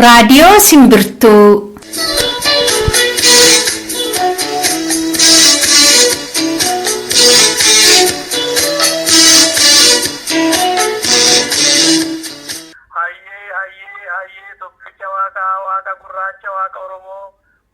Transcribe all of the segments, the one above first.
Raadiyoo Simbirtuu. Hayyee hayyee hayyee tokkicha waaqaa waaqa gurraacha waaqa Oromoo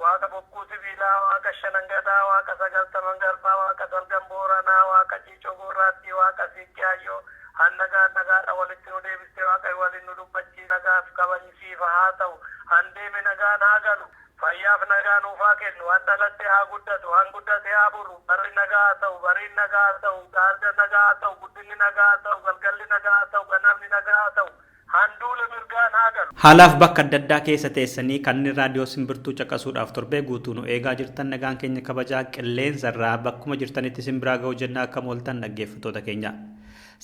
waaqa bokkuu sibiilaa waaqa shanangadaa waaqa sagaltaman garbaa waaqa salgan booranaa waaqa ciicoo gurraattii waaqa siiqqee hayyoo hannagaa nagaadha walitti nu deebistee waaqa waliin nu dubbachii nagaaf kabajisiifa haa ta'u handeeme nagaan haa galu fayyaaf nagaa nuuf haa kennu han dhalatte haa guddatu han guddate haa buru barri nagaa haa ta'u bariin nagaa haa ta'u gaarda nagaa haa ta'u guddinni nagaa haa ta'u galgalli nagaa haa ta'u ganamni nagaa haa ta'u handuula mirgaan haa galu. Haalaaf bakka adda addaa keessa teessanii kanneen raadiyoo simbirtuu caqasuudhaaf torbee guutuu nu eegaa jirtan nagaan keenya kabajaa qilleensa irraa bakkuma jirtanitti simbiraa ga'u jennaa akka mooltan dhaggeeffattoota keenya.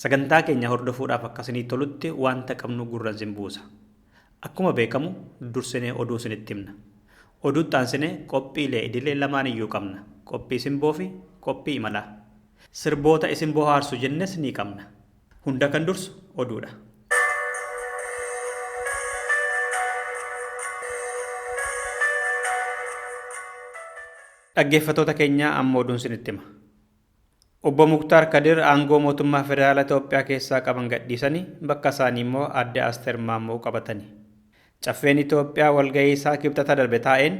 Sagantaa keenya hordofuudhaaf akkasinii tolutti wanta qabnu gurra isin buusa. Akkuma beekamu dursinee oduu isinitti himna. Oduutti aansinee qophiilee idilee lamaan iyyuu qabna. Qophii simboo fi qophii imalaa. Sirboota isin bohaarsu jennes ni qabna. Hunda kan dursu oduudha. Dhaggeeffattoota keenya amma oduun isinitti hima. Obbo Muktaar Kadir aangoo mootummaa federaala Itoophiyaa keessaa qaban gadhiisanii bakka isaanii immoo adde Asteer Maammoo qabatani. Caffeen Itoophiyaa walgahii isaa kibxata darbe taa'een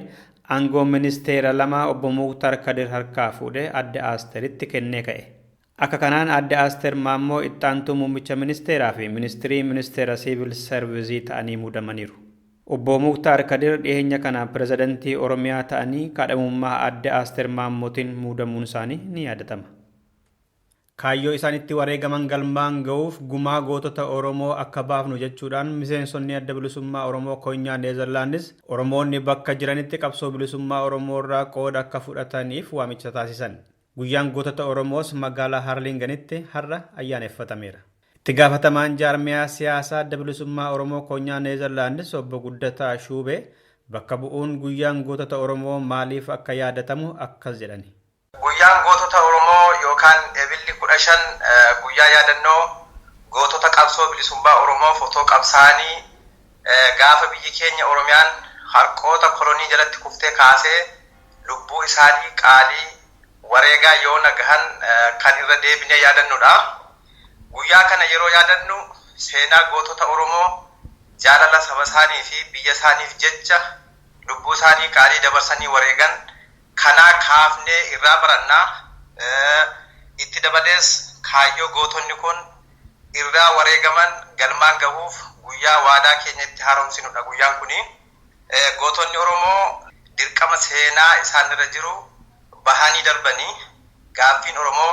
aangoo ministeera lama obbo Muktaar Kadir harkaa fuudhee adde Asteeritti kennee ka'e. Akka kanaan adde Asteer Maammoo ittaantuu muummicha ministeeraa fi ministirii ministeera siivil sarvisii ta'anii muudamaniiru. Obbo Muktaar Kadir dhiyeenya kana pirezidantii Oromiyaa ta'anii kaadhimummaa adde Asteer Maammootiin muudamuun isaanii ni yaadatama. Kaayyoo isaan itti wareegaman galmaan ga'uuf gumaa gootota Oromoo akka baafnu jechuudhaan miseensonni adda bilisummaa Oromoo konyaa Neezerlaandis Oromoonni bakka jiranitti qabsoo bilisummaa Oromoo irraa qooda akka fudhataniif waamicha taasisan. Guyyaan gootota Oromoos magaalaa Harlinganitti har'a ayyaaneffatameera. Itti gaafatamaan jaarmiyaa siyaasaa adda bilisummaa Oromoo konyaa Neezerlaandis obbo Guddataa Shuubee bakka bu'uun guyyaan gootota Oromoo maaliif akka yaadatamu akkas jedhani. Guyyaan gootota Oromoo yookaan ebilli 15 guyyaa yaadannoo gootota qabsoo bilisummaa Oromoof otoo qabsaa'anii gaafa biyyi keenya Oromiyaan harqoota kolonii jalatti kuftee kaasee lubbuu isaanii qaalii wareegaa yoona gahan kan irra deebinee yaadannudha. Guyyaa kana yeroo yaadannu seenaa gootota Oromoo jaalala saba isaanii fi biyya isaaniif jecha lubbuu isaanii qaalii dabarsanii wareegan kanaa kaafnee irraa baranna. Itti dabalees kaayyoo gootonni kun irraa wareegaman galmaan gahuuf guyyaa waadaa keenya itti haaromsinudha guyyaan kuni. Gootonni Oromoo dirqama seenaa isaanirra jiru bahanii darbanii gaaffiin Oromoo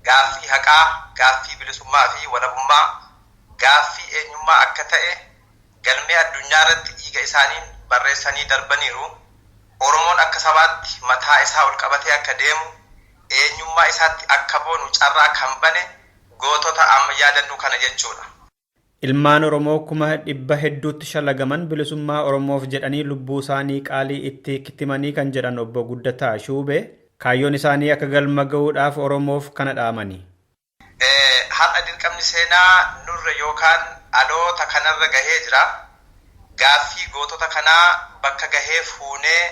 gaaffii haqaa, gaaffii bilisummaa fi walabummaa, gaaffii eenyummaa akka ta'e galmee addunyaa irratti dhiiga isaaniin barreessanii darbaniiru. Oromoon akka sabaatti mataa isaa ol qabatee akka deemu, eenyummaa isaatti akka boonu carraa kan bane gootota amma yaadannu kana jechuudha. Ilmaan Oromoo kuma dhibba hedduutti shalagaman bilisummaa Oromoof jedhanii lubbuu isaanii qaalii itti kitimanii kan jedhan obbo Guddataa Shuubee kaayyoon isaanii akka galma ga'uudhaaf Oromoof kana dhaamani. Har'a dirqamni seenaa nurra yookaan dhaloota kanarra gahee jira. Gaaffii gootota kanaa bakka gahee fuunee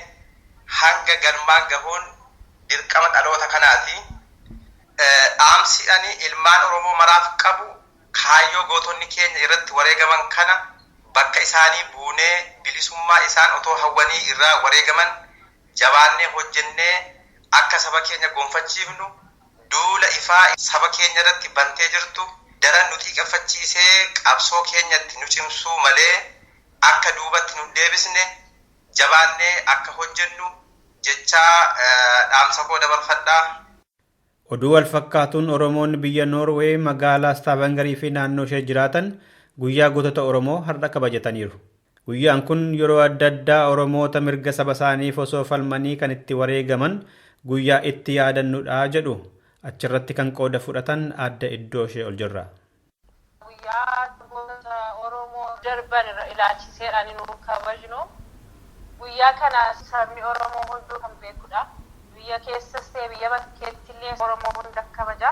hanga galmaan gahuun dirqama dhaloota kanaati. Dhaamsi ani ilmaan Oromoo maraaf qabu kaayyoo gootonni keenya irratti wareegaman kana bakka isaanii buunee bilisummaa isaan otoo hawwanii irraa wareegaman jabaannee hojjennee akka saba keenya gonfachiifnu duula ifaa saba keenya irratti bantee jirtu daran nu xiiqeffachiisee qabsoo keenyatti nu cimsuu malee akka duubatti nu deebisne jabaannee akka hojjennu jechaa dhaamsa koo dabarfadha. Oduu wal fakkaatuun Oromoonni biyya Noorwee magaalaa Staavangarii fi naannoo ishee jiraatan guyyaa gootota Oromoo har'a kabajataniiru. Guyyaan kun yeroo adda addaa Oromoota mirga saba isaaniif osoo falmanii kan itti wareegaman guyyaa itti yaadannudha jedhu. Achirratti kan qooda fudhatan adda iddoo ishee ol jirra. Guyyaa gootota Oromoo darban ilaalchiseedhaan nu kabajnu. Guyyaa kana sabni Oromoo hunduu kan beekudha. Biyya keessas ta'e biyya bakkeetti illee Oromoo hunda kabaja.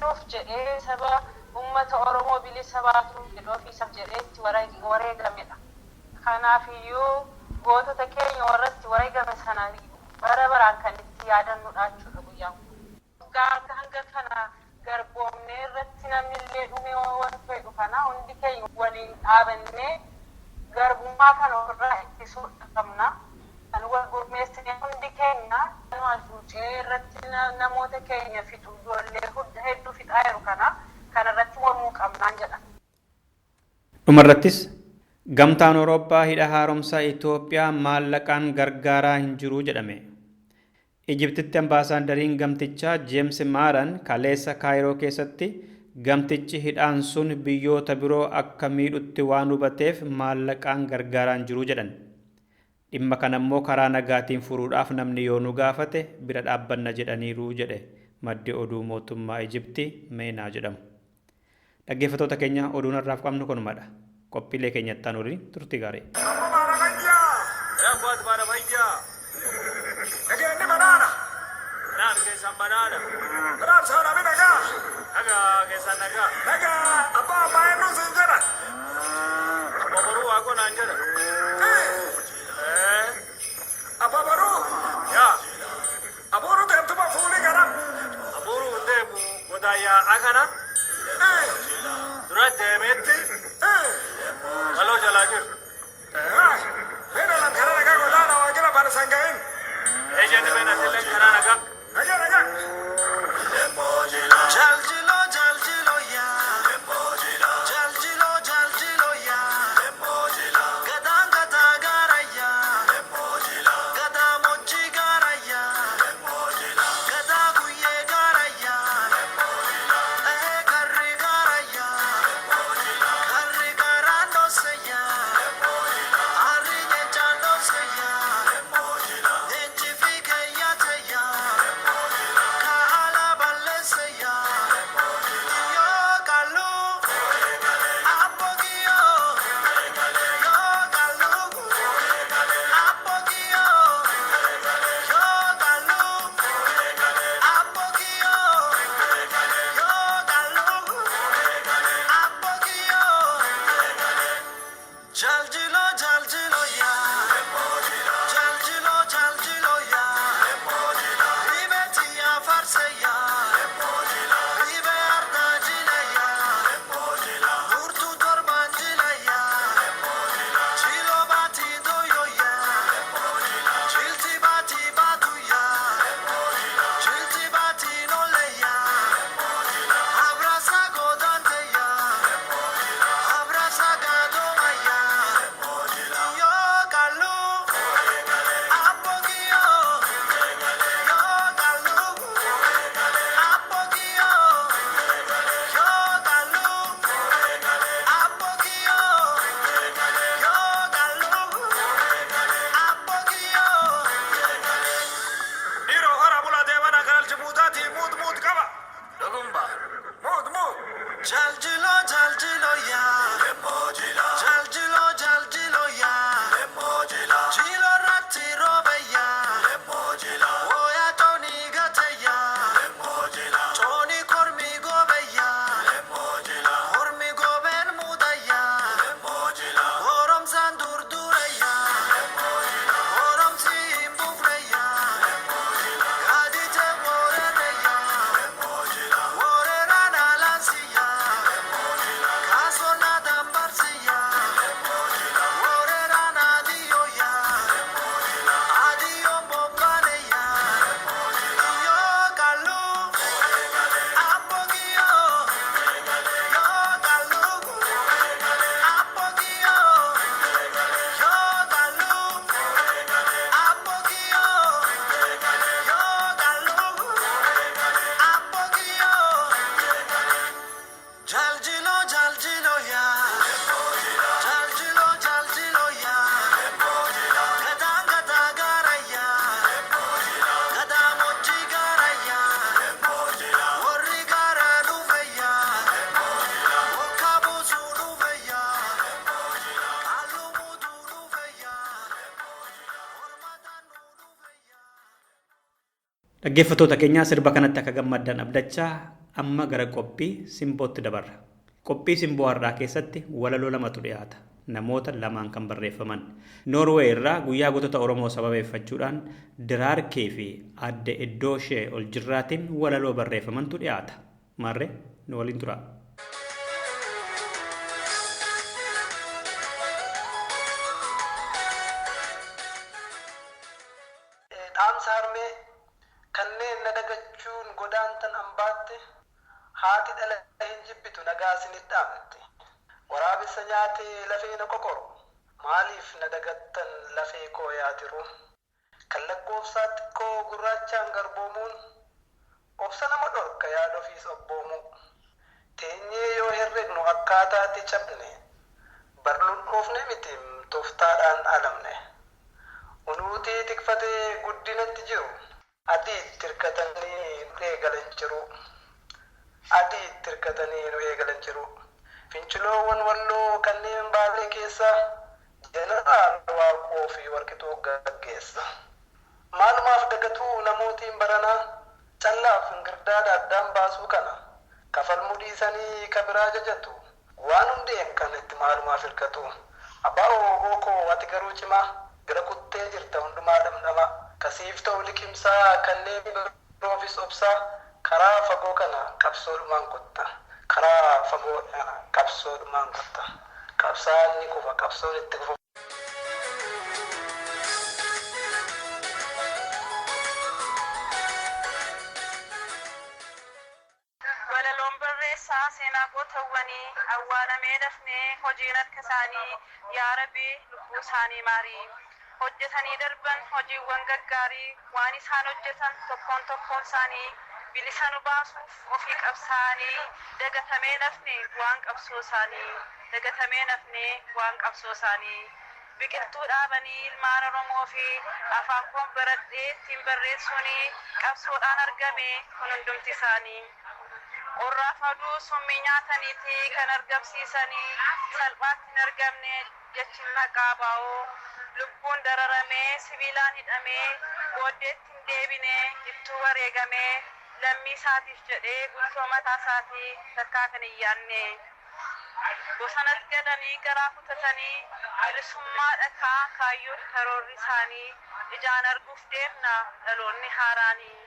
Nuuf jedhee saba uummata Oromoo bilisa baasuuf jedhee ofiisaaf jedhee itti wareegamedha. Kanaafiyyuu gootota keenya warratti wareegame sana bara baraan kan itti yaadannudha jechuudha guyyaan kun. Gaafa hanga kana garboomnee irratti namni illee dhumee waan fedhu kana hundi keenya waliin dhaabannee garbummaa kana ofirraa ittisuu qabna. Kan wal gurmeessine hundi keenya hacuucee irratti namoota keenya fixu, ijoollee hedduu fixaa jiru kana kanarratti mormuu qabnaan jedha. Dhumarrattis Gamtaan Awurooppaa hidha haaromsaa Itoophiyaa maallaqaan gargaaraa hin jiru jedhame. Ijiptitti ambaasaaddariin gamtichaa Jeems Maaran kaleessa Kaayiroo keessatti gamtichi hidhaan sun biyyoota biroo akka miidhutti waan hubateef maallaqaan gargaaraa hin jiru jedhan. Dhimma kana immoo karaa nagaatiin furuudhaaf namni yoo nu gaafate bira dhaabbanna jedhaniiru jedhe maddi oduu mootummaa Ijiptii Meenaa jedhamu. Dhaggeeffattoota keenya, oduun har'aaf qabnu kanumadha. Qophiilee keenyatti aan waliin turtii gaarii. Nageenyi banaana. Banaan saanami nagaa. Nagaa abbaa abbaa eenyuun siin jedha. Abbaa baruu. Abuuru deemtuma fuulii gara. Dura deemeetti baloo jalaa jiru. Beena lan karaa nagaa godaana waajjira bana sanga'in. Eeyyanii beena dillee karaa nagaa. Nagaa nagaa. Jaljilo jaljilo ya, jaljilo jaljilo ya, gadaan gadaa gaaraya, gadaa mochi gaaraya, gadaa guyyee gaaraya, ehee karri gaaraya, karri gaaraan dhoseya, arri nyeenchaan dhoseya, nyeenchi fi keeyyateya. Kaala balleesseya, yoo kallu, abbogiyo, yoo kallu, abbogiyo, yoo kallu, abbogiyo, yoo kallu, abbogiyo. Jaljilo jaljilo ya, jaljilo jaljilo ya. Ribetia farseya, ribe ardajileya, murtu torbanjileya, jilo bati doyoya, jilti bati batuya, jilti bati noleya, abrasa godanteya, abrasa gadomaya, yo kalu, apogiyo. Yo kalu, apogiyo, yo kalu, apogiyo, yo kalu, apogiyo. Dhiiroo hora bulaa deemana kanal jibuutaatii muut muut qaba. Muut muut. Jaljilo jaljilo ya, jaljilo jaljilo ya, jilo ratti robe ya, woya toni gate ya, toni kormi gobe ya, kormi goben muda ya, goromsan durdure ya, goromsi imbufre ya, gadite worere ya, worera nalansiya. Kasona dambarsiya, worera nadiyoya, adiyo mbokaneya, yo kalu, apogiyo, yo kalu, apogiyo, yo kalu, apogiyo, yo kalu, apogiyo. Jaljilo jaljilo ya, jaljilo jaljilo ya, gadaan gadaa gaaraya, gadaa mochi gaaraya, warri gaaraa dhufeya, wakka buusuu dhufeya, halluu muutuu dhufeya, hormataan dhufeya. Dhaggeeffattoota keenyaa, sirba kanatti akka gammaddan abdachaa amma gara qophii simbootti dabarra. Qophii simboo har'aa keessatti walaloo lamatu dhiyaata. Namoota lamaan kan barreeffaman. Noorweey irraa guyyaa gootota Oromoo sababeeffachuudhaan Diraarkee fi adde iddoo ishee ol jirraatiin walaloo barreeffamantu dhiyaata. Maarree nu waliin tura. Dhaamsa harmee kanneen na dagachuun godaantan ambaatte haati dhala hin jibbitu nagaa isinit dhaamte. Waraabessa nyaatee lafee na qoqoru maaliif na dagattan lafee koo yaatiru. Kan lakkoofsaa xiqqoo gurraachaan garboomuun obsa nama dhorka yaada ofiis obboomuu. Teenyee yoo herregnu akkaataatti cabne barluun dhoofne miti tooftaadhaan alamne. Unuutii tikfatee guddinatti jiru adii itti hirkatanii nu eegalan jiru. Adii itti hirkatanii nu eegalan jiru. Finciloowwan walloo kanneen baalee keessa jeneraal Waaqoo fi Warqituu gaggeessa. Maalumaaf dagatuu namootiin baranaa callaaf ingirdaadha addaan baasuu kana kafalmuu dhiisanii ka biraa jajatu waan hundeen kan itti maalumaaf hirkatu. Abbaa ooboo koo ati garuu cimaa gara kuttee jirta hundumaa dhamdhama kasiif ta'u liqimsaa kanneen biroofis obsaa karaa fagoo kana qabsoodhumaan kotta. Karaa fagoo kana qabsoodhumaan kotta. Qabsaan ni kufa qabsoon itti kufa. Walaloon barreessaa seenaa gootawwanii awwaalamee dafnee hojiin harka isaanii yaa Rabbi lubbuu isaanii maarii. Hojjetanii darban hojiiwwan gaggaarii waan isaan hojjetan tokkoon tokkoon isaanii bilisa nu baasuuf ofii qabsaa'anii dagatamee nafne waan qabsoo isaanii dagatamee nafne waan qabsoo isaanii. Biqiltuu dhaabanii ilmaan Oromoo fi afaan koon baradhee ittiin barreessuun qabsoodhaan argame kun hundumti isaanii. Qorraaf aduu summii nyaataniiti kan argamsiisanii salphaatti hin argamne jechi maqaa baa'oo lubbuun dararamee sibiilaan hidhamee booddeetti hin deebine ittuu wareegamee lammii isaatiif jedhee bultoo mataa isaatii takkaa kan hin yaadne. Bosonatti galanii garaa kutatanii bilisummaa dhakaa kaayyoo karoorri isaanii ijaan arguuf deemna dhaloonni haaraanii.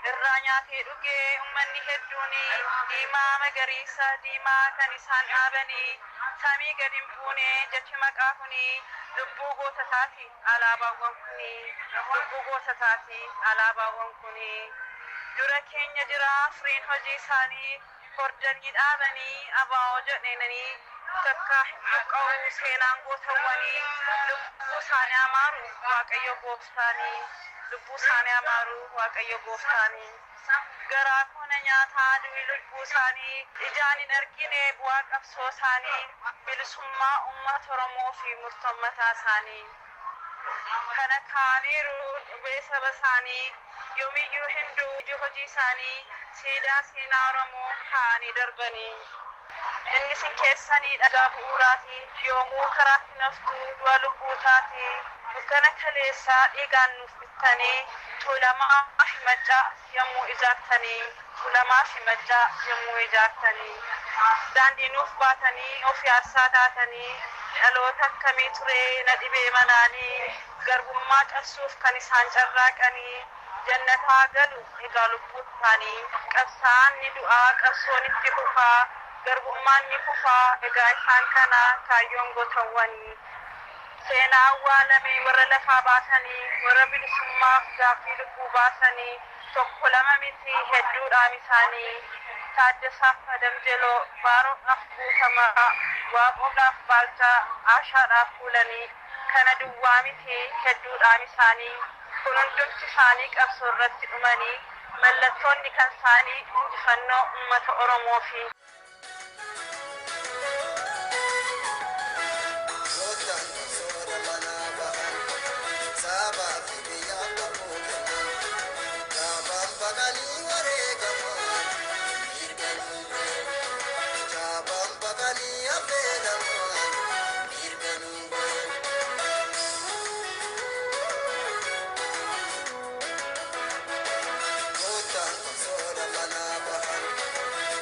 Irraa nyaatee dhugee uummanni hedduun diimaa magariisa diimaa kan isaan dhaabanii samii gadi hin buune jechi maqaa kuni lubbuu goototaati alaabaawwan kuni lubbuu goototaati alaabaawwan kuni. Dura keenya jira firiin hojii isaanii hordanii dhaabanii abaa'oo jedhanii takkaa hin buqqa'u seenaan gootawwanii lubbuu isaanii amaaru waaqayyo gooftaanii. Lubbuu isaanii amaaru waaqayyo gooftaanii. Garaa koona nyaataa du'i lubbuu isaanii ijaan hin argine bu'aa qabsoo isaanii bilisummaa uummata Oromoo fi murtoo mataa isaanii. Kana kaaniiru dhubee saba isaanii yoomiyyuu hinduu hojii hojii isaanii siidaa seenaa Oromoo kaanii darbanii. Inni isin keessanii dhagaa bu'uuraati yoomuu karaatti naftuu du'a lubbuu taati. Dukkana kaleessaa dhiigaan nuuf bittanii tuulamaa fi maccaa yommuu ijaartanii tuulamaa fi maccaa yommuu ijaartanii daandii nuuf baatanii of yaarsaa taatanii dhaloota akkamii turee na dhibee manaanii garbummaa cabsuuf kan isaan carraaqanii jannataa galu egaa lubbuu isaanii qabsaa'aan ni du'aa qabsoon itti fufaa garbummaan ni kufaa egaa isaan kana kaayyoon gootawwanii. Seenaa awwaalame warra lafaa baasanii warra bilisummaaf gaaffii lubbuu baasanii tokko lama miti hedduudhaan isaanii Taaddasaaf Adamjeloo Baaroodhaaf Guutamaa Waaqoodhaaf Baalchaa Aashaadhaaf Fuulanii kana duwwaa miti hedduudhaan isaanii kun hundumti isaanii qabsoo irratti dhumanii mallattoonni kan isaanii injifannoo uummata Oromoo fi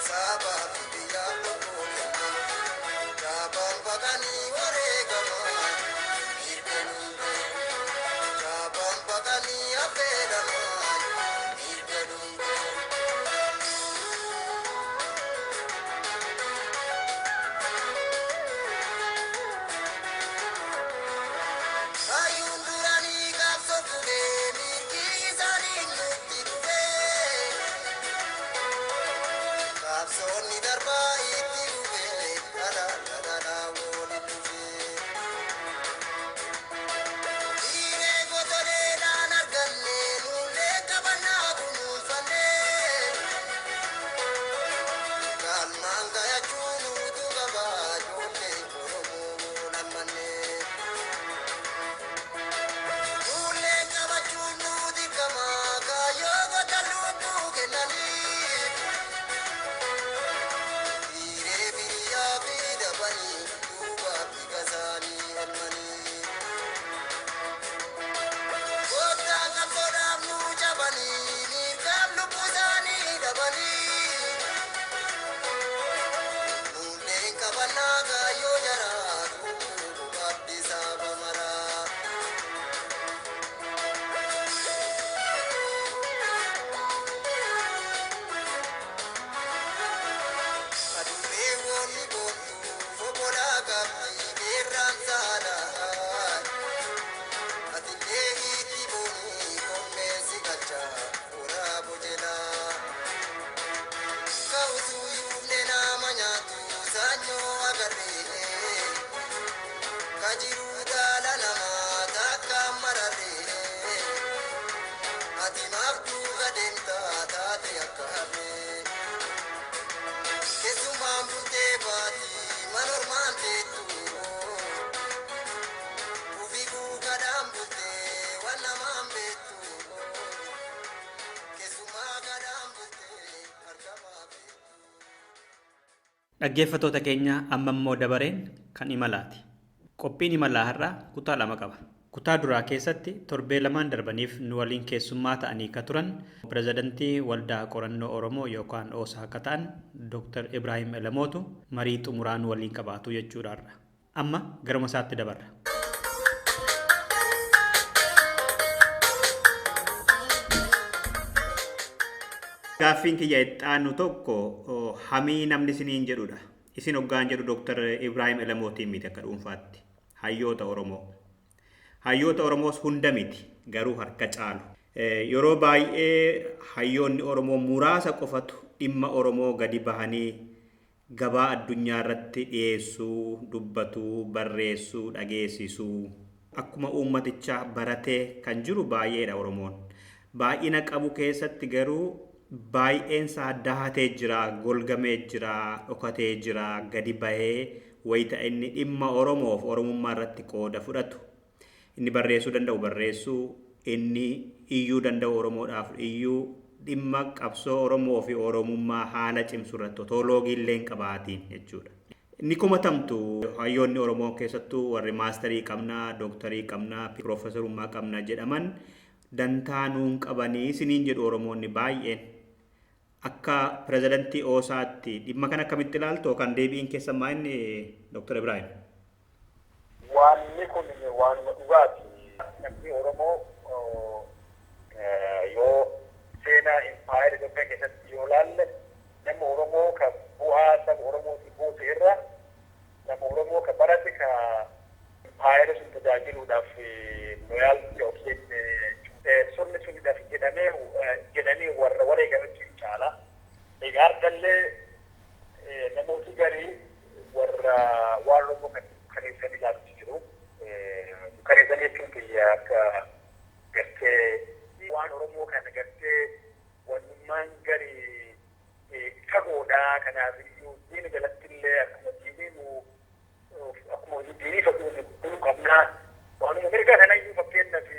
Saaba Ati maaf duuba deemtaa taate akka harree. Keessumaan bultee baati mana ormaan teettu. Ufii guugaadhaan bultee waan namaan beektu. Keessumaa gadhaan bultee argamaa beektu. Dhaggeeffattoota keenya amma immoo dabareen kan imalaati. Qophiin imalaa har'aa kutaa lama qaba. Kutaa duraa keessatti torbee lamaan darbaniif nu waliin keessummaa ta'anii ka turan pirezidantii Waldaa Qorannoo Oromoo yookaan OSA akka ta'an Dr. Ibrahim Elamootu marii xumuraa nu waliin qabaatu jechuudha har'a. Amma garuma isaatti dabarra. Gaaffiin kiyya itti aanu tokko hamii namni isiniin jedhudha. Isin hoggaan jedhu Dr. Ibrahim Elamootiin miti akka dhuunfaatti. Hayyoota Oromoo. Hayyoota Oromoos hunda miti garuu harka caalu. Yeroo baay'ee hayyoonni Oromoo muraasa qofatu dhimma Oromoo gadi bahanii gabaa addunyaa irratti dhiyeessuu, dubbatuu, barreessuu, dhageessisuu akkuma uummatichaa baratee kan jiru baay'eedha Oromoon. Baay'ina qabu keessatti garuu baay'een isaa dahatee jira, golgamee jira, dhokatee jira, gadi bahee wayita inni dhimma Oromoof Oromummaa irratti qooda fudhatu. Inni barreessuu danda'u barreessuu, inni iyyuu danda'u Oromoodhaaf iyyuu dhimma qabsoo Oromoo fi Oromummaa haala cimsu irratti otoo loogii illee hin qabaatiin jechuudha. Inni kumatamtu hayyoonni Oromoo keessattuu warri maastarii qabnaa, dooktarii qabnaa, piroofeesarummaa qabnaa jedhaman dantaa nuun qabanii isiniin jedhu Oromoonni baay'een. Akka pirezidantii OSAatti dhimma kana akkamitti ilaaltu yookaan deebiin keessan maa inni Dr. Ibrahim? Waanni kun waanuma dhugaati. Namni Oromoo yoo seenaa impaayera Itoophiyaa keessatti yoo laalle nama Oromoo ka bu'aa saba Oromootiif buuse irra nama Oromoo ka barate ka impaayera sun tajaajiluudhaaf loyaaltii yookiin sirni sunidhaaf jedhamee jedhanii warra wareegametu hin caala. Egaa hardallee namooti garii warra waan Oromoo kan kareessan ilaalutu jiru. Kareessan jechuun kiyya akka gartee waan Oromoo kana gartee wannummaan garii fagoodha. Kanaaf iyyuu diina jalatti illee akkuma diinii nu akkuma diinii fagoo nu buluu qabnaa. Waanuma mirga kana iyyuu fakkeenyaaf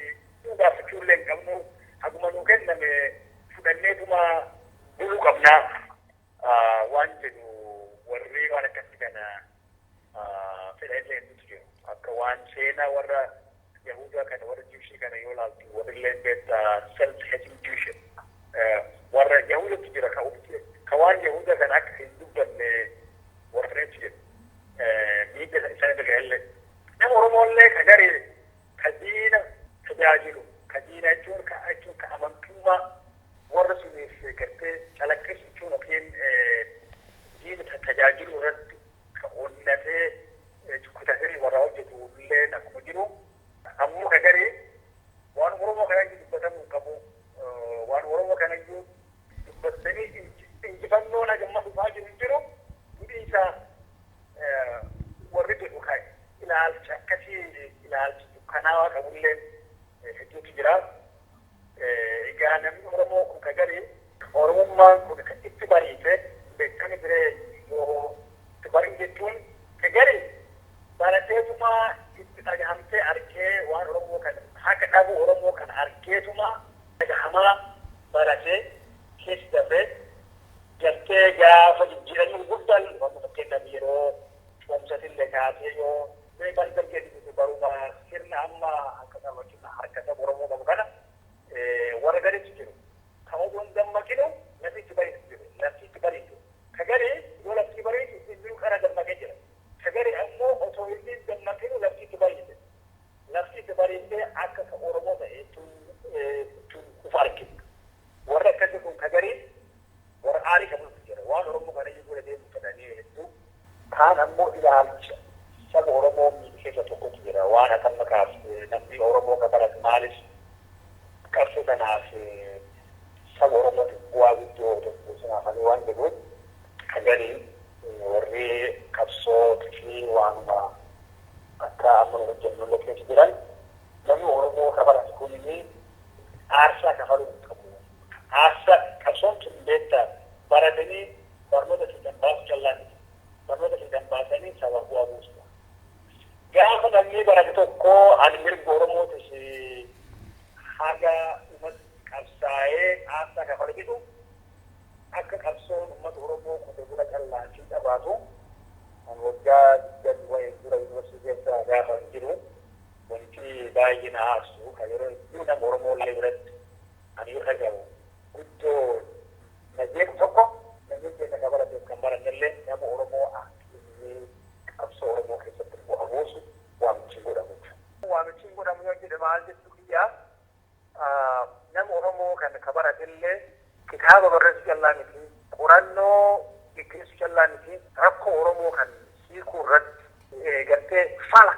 nu gaafachuu illee hin qabnu. Haguma nuu kenname fudhanneetuma buluu qabnaa. Waan jedhu warri waan akkasii kana fedha illee hedduutu jiru. Akka waan seenaa warra Yahudaa kana warra Jiwshii kana yoo laaltu warri illee beektaa self hating Jewish warra Yahudatu jira ka waan Yahudaa kana akka hin dubbanne warra fedhetu jira. Miidha isaan irra ga'ellee. Nama Oromoo illee ka garee ka diina tajaajilu ka diina jechuun ka jechuun ka amantummaa warra suniif gartee calaqqisiisu jechuun yookiin diina tajaajilu irratti ka onnatee kutatee warra hojjetu illee akkuma jiru. Ammoo ka garee waan Oromoo kana iyyuu dubbatamuu hin qabu. Waan Oromoo kana iyyuu dubbatanii injifannoon hagamma dhufaa jiru hin jiru. Hidhii isaa warri jedhu ka ilaalcha akkasii ilaalcha dukkanaawaa qabullee hedduutu jira. Egaa namni Oromoo kun ka garee Oromummaan kun ka itti bariite beekani biree yoo itti bari'u jechuun ka garee barateetuma itti dhagahamtee argee waan Oromoo kana haqa dhabu Oromoo kana argeetuma dhagahamaa baratee keessa darbee gartee gaafa jijjiiramni guddaan amma fakkeenyaaf yeroo cimsatillee kaasee yoo bari dargee baruma sirna amma akka saba harka saba Oromoo qabu kana warra gadiitu jiru. Kan osoo hin dammaqinu lafti itti bariitu jiru. Lafti itti bariitu. Ka gadi yoo lafti bariitu inni kana dammaqee jira. Ka gadi ammoo osoo inni hin dammaqinu lafti itti bariite. Lafti itti bariitee akka ka Oromoo ta'e tun kufa arginu. Warra akkasii kun ka gadi warra aarii qabutu jira. Waan Oromoo kana iyyuu godhatee fedhanii hedduu. Kaan ammoo ilaalcha saba Oromoo miidhu keessa tokkotu jira. Waan akka makaaf namni Oromoo ka barate maaliif qabsoo kanaaf saba Oromootiif bu'aa guddoo tokko sanaafanii waan jedhuuf ka gadi warri qabsoo fi waanuma akka amma hojjennu keessa jiran namni Oromoo ka barate kunii aarsaa kafaluu Aarsaa qabsoon tun beektaa baratanii barnoota fiixan baasu callaa miti. Barnoota fiixan baasanii saba bu'aa buusu. Gaafa namni barate tokko ani mirga Oromootis haga uummata qabsaa'ee aarsaa kafale jedhu akka qabsoon uummata Oromoo qote bula callaa fiixa baatu ani waggaa 20 wayii dura yuunivarsiitii keessa gaafa jiru wanti baay'ee na aarsu kan yeroo hedduu nama Oromoo illee biratti ani irra gahu guddoo na jeequ tokko namni keenya kan barateef kan barannellee nama Oromoo akka inni qabsoo Oromoo keessatti bu'a buusu waamichi godhamu. Waamichi godhamu yoo jedhe maal jechuu kiyyaa nama Oromoo kan ka baratellee kitaaba barreessuu callaa miti, qorannoo geggeessuu callaa miti, rakkoo Oromoo kan hiikuu irratti gartee fala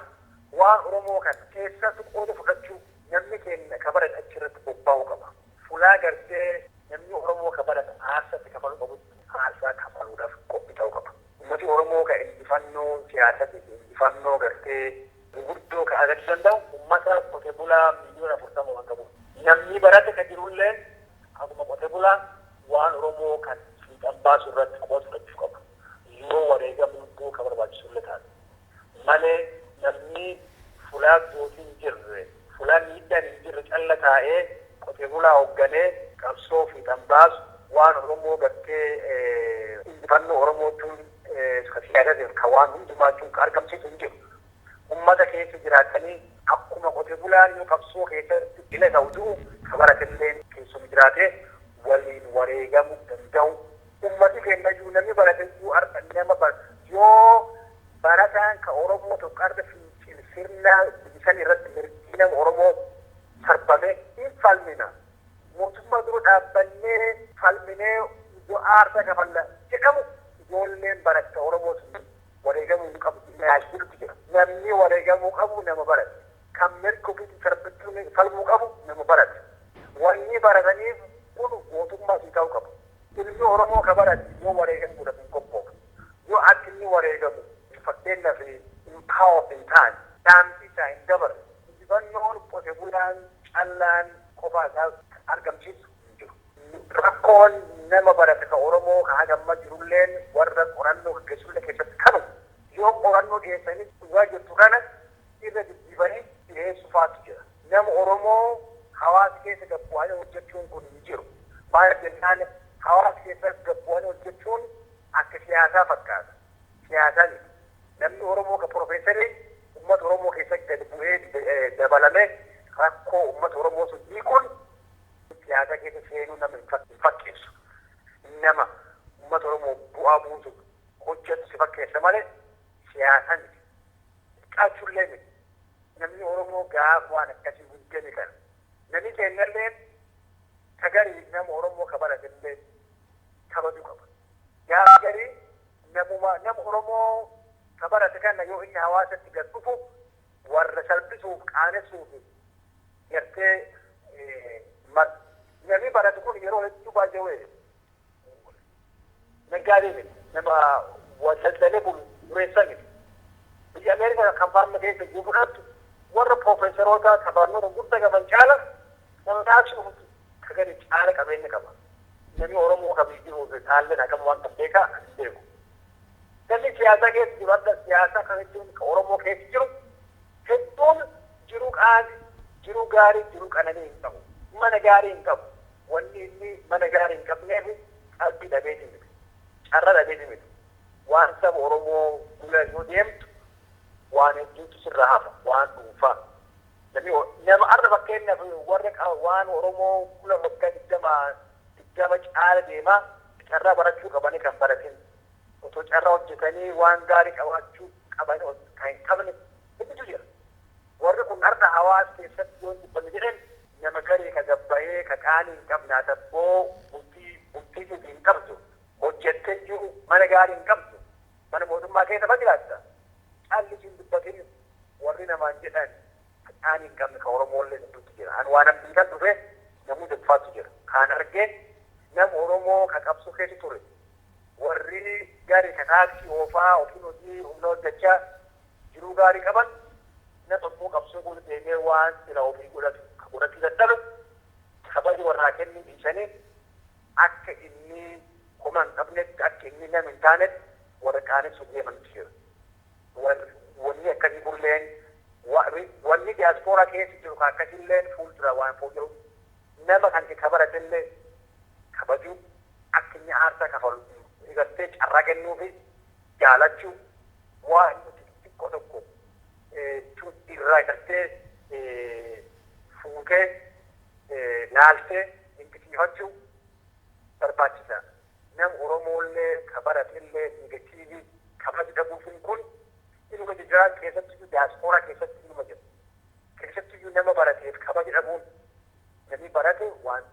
waan Oromoo kan keessatti qooda fudhachuu namni keenya ka barate achirratti bobba'uu qaba. Fulaa gartee namni Oromoo ka barate aarsatti kafaluu qabutti aarsaa kafaluudhaaf qophii ta'uu qaba. Uummati Oromoo ka injifannoo siyaasatii fi injifannoo gartee gurguddoo ka argachuu danda'u uummata qote bulaa miiliyoona 40 waan qabu. Namni barate ka jirullee akkuma qote bulaa waan Oromoo kan fiixan baasu irratti qooda fudhachuu qaba. Yeroo wareegamuu lubbuu ka barbaachisullee taate. Malee namni fulaa gootii hin jirre, fulaa miidhaan hin jirre calla taa'ee qote bulaa hoogganee qabsoo fiixan baasu waan Oromoo gartee injifannoo Oromootuun ka siyaasaatiif ka waan hundumaachuun ka argamsiisu hin jiru. Uummata keessa jiraatanii akkuma qote bulaan yoo qabsoo keessatti ila ta'u du'u ka baratellee keessuma jiraatee waliin wareegamuu danda'u. Uummati keenya iyyuu namni barate iyyuu har'a nama yoo barataan ka Oromoo tokko har'a fincil sirna bisan irratti mirgi nama Oromoo sarbame hin falmina. Mootummaa dura dhaabbannee falminee aarsaa kafalla jedhamu ijoolleen baratta Oromoo sun wareegamuu hin qabu yaadduutu jira. Namni wareegamuu qabu nama barate. Kan mirga ofiitti sarbachuu falmuu qabu nama barate. Wanni barataniif kun gootummaa sii ta'uu qabu. Ilmi Oromoo ka barate yoo wareegamuudhaaf hin qophoofne. Yoo akka inni wareegamu fakkeenyaaf empower hin taane dhaamsi isaa hin dabarre. Injifannoon qote bulaan callaan qofaa isaa argamsiisu hin jiru. Rakkoon nama barate ka Oromoo ka hagamma jirulleen warra qorannoo gaggeessullee keessatti kanu yoo qorannoo dhiyeessanii dhugaa jirtu kana irra diddiibanii dhiyeessuu faatu jira. Nama Oromoo hawaasa keessa gabbu'anii hojjechuun kun hin jiru. Maal jennaan hawaasa keessa gabbu'anii hojjechuun akka siyaasaa fakkaata. Siyaasaa miti. Namni Oromoo ka profeesarii uummata Oromoo keessatti gad bu'ee dabalamee rakkoo uummata Oromoo sun hiikuun siyaasa keessa seenuu nama hin fakkeessu. Nama uummata Oromoo bu'aa buusu hojjetu si fakkeessa malee siyaasa miti. Xiqqaachuullee miti. Namni Oromoo gaafa waan akkasii hojjete kana. Namni keenyallee tagarii nama Oromoo ka baratellee kabajuu qaba. Gaafa garii namuma nama Oromoo ka barate kana yoo inni hawaasatti gad dhufu warra salphisuuf qaanessuuf gartee namni barate kun yeroo hedduu baay'ee naggaadee miti. Nama daldalee bulu dureessa miti. Biyya Ameerikaa kan faarma keessa jiru fudhattu warra piroofeesaroota ka barnoota guddaa qaban caala nama taaksii ka gadi caala qabeenya qaba. Namni Oromoo ka biyyi jiru taalleen akkam waan kan beekaa hin beeku. Namni siyaasaa keessa jiru adda siyaasaa kan jechuun ka Oromoo keessa jiru hedduun jiruu qaali, jiruu gaarii, jiruu qananii hin qabu. Mana gaarii hin qabu. Wanni inni mana gaarii hin qabneef qalbii dhabeeti miti. Carra dhabeeti miti. Waan saba Oromoo gula yoo deemtu waan hedduutu sirra hafa, waan dhuunfaa. Namni nama arra fakkeenyaaf warra waan Oromoo gula waggaa 20 caala deemaa carraa barachuu qabanii kan baratin. Otoo carraa hojjetanii waan gaarii qabaachuu qabanii kan hin qabne hedduutu jira. Warri kun har'a hawaasa keessatti yoo dubbanne jedhan nama garii ka gabbayee ka qaanii hin qabne haa tabboo bultii bultii hin qabdu hojjettee jiru mana gaarii hin qabdu mana mootummaa keessa ma jiraatta. Caalli siin dubbatin warri namaan jedhan qaanii hin qabne ka Oromooillee hedduutu jira. Ani waan abdii kan dhufe namuu dubbaatu jira. Kaan argee nama Oromoo ka qabsoo keessa ture warri gaarii ka taaksii oofaa ofiin hojii humna hojjechaa jiruu gaarii qaban nama immoo qabsoo kun deemee waan sila ofii godhatu ka godhachuu dadhabe kabaja warraa kennuu dhiisanii Akka inni homa hin qabnetti, akka inni nama hin taanetti warra qaanessu deeman jira. Wanni akkasii kulleen, wanni diyaaspooraa keessa jiru kan akkasilleen fuuldura waan fooyya'u, nama kan ka baratellee kabajuu, akka inni aarsaa kafalu gartee carraa kennuufi jaalachuu, waan nuti xiqqoo tokko irraa gartee fuutee laaltee dinqisiifachuu barbaachisa. Nama Oromoollee ka baratellee negative kabaja dhabuufin kun inuma jira, keessattiyyuu diyaaspooraa keessatti inuma jira. Keessattiyyuu nama barateef kabaja dhabuun, namni barate waan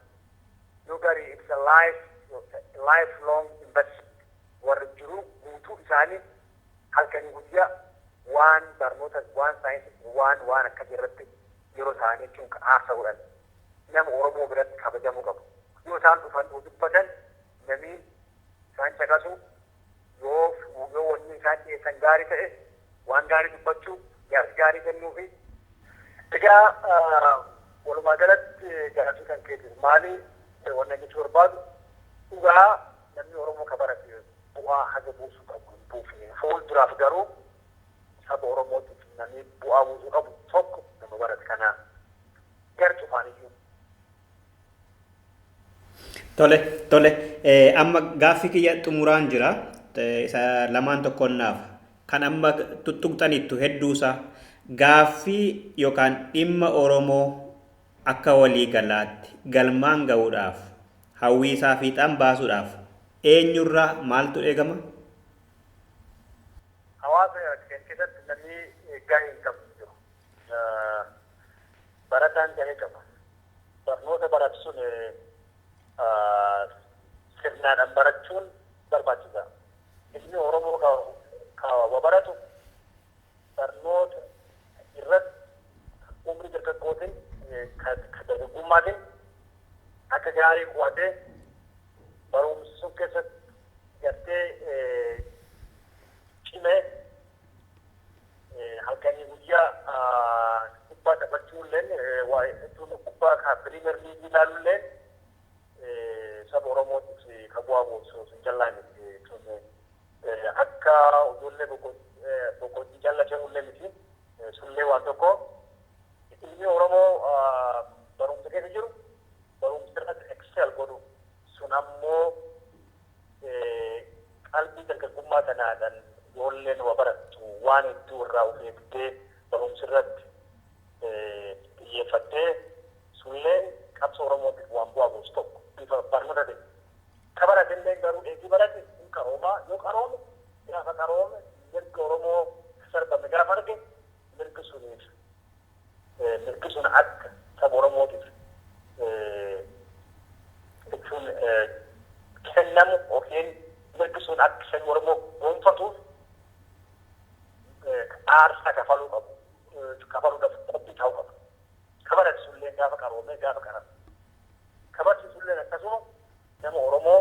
yoo gaarii, it's a life long investment. Warra jiru guutuu isaanii halkanii guyyaa waan barnoota, waan saayinsii, waan akkasii irratti yeroo isaanii jechuun kan aarsa godhan nama Oromoo biratti kabajamuu qabu. Yoo isaan dhufan dubbatan namni isaan caqasu, yoo wanni isaan dhiyeessan gaarii ta'e, waan gaarii dubbachuu, yaada gaarii kennuufi. Egaa walumaa galatti gaaffii kan keetiif maali wanna jechuu barbaadu, dhugaa namni Oromoo ka barate bu'aa haga buusuu qabu hin buufne. Fuulduraaf garuu saba Oromootiif namni bu'aa buusuu qabu tokko nama barate kana gara cufaaniyyuu. Tole, amma gaaffii kiyya xumuraan jira. Isa lamaan tokkoon naaf. Kan amma tuttuqxanittu hedduusaa gaaffii yookaan dhimma Oromoo akka walii galaatti galmaan ga'uudhaaf, hawwii isaa fiixaan baasuudhaaf eenyurraa maaltu eegama? Hawaasa keenya keessatti namni gahee hin qabu jiru. Barataan gahee qaba. Barnoota baratu sun sirnaadhaan barachuun barbaachisaa. Ilmi Oromoo ka baratu barnoota irratti umrii dargaggootiin, ka dargaggummaatiin akka gaarii qo'atee barumsa sun keessatti gartee cimee, halkanii guyyaa kubbaa taphachuulleen, kubbaa ka Premier League ilaaluulleen saba Oromootiif ka bu'aa buusu sun jallaa miti. Akka ijoollee boqojjii jallachanullee miti, sullee waan tokko. Ilmi Oromoo barumsa keessa jiru barumsa irratti excel godhu sun ammoo qalbii dargaggummaa tanaadhaan ijoolleen waa barattu waan hedduu irraa of eegdee barumsa irratti xiyyeeffattee, sullee qabsoo Oromootiif waan bu'aa buusu tokko bifa barnoota ta'e. Ka baratellee garuu eegii barate hin qaroomaa. Yoo qaroome, gaafa qaroome, mirga Oromoo sarbame gaafa arge, mirgi suniif mirgi sun akka saba Oromootiif jechuun kennamu yookiin mirgi sun akka sabni Oromoo gonfatuuf aarsaa kafaluu qabu, kafaluudhaaf qophii ta'uu qabu. Ka barsiisullee gaafa qaroomee, gaafa qarame. Ka barsiisullee akkasuma nama Oromoo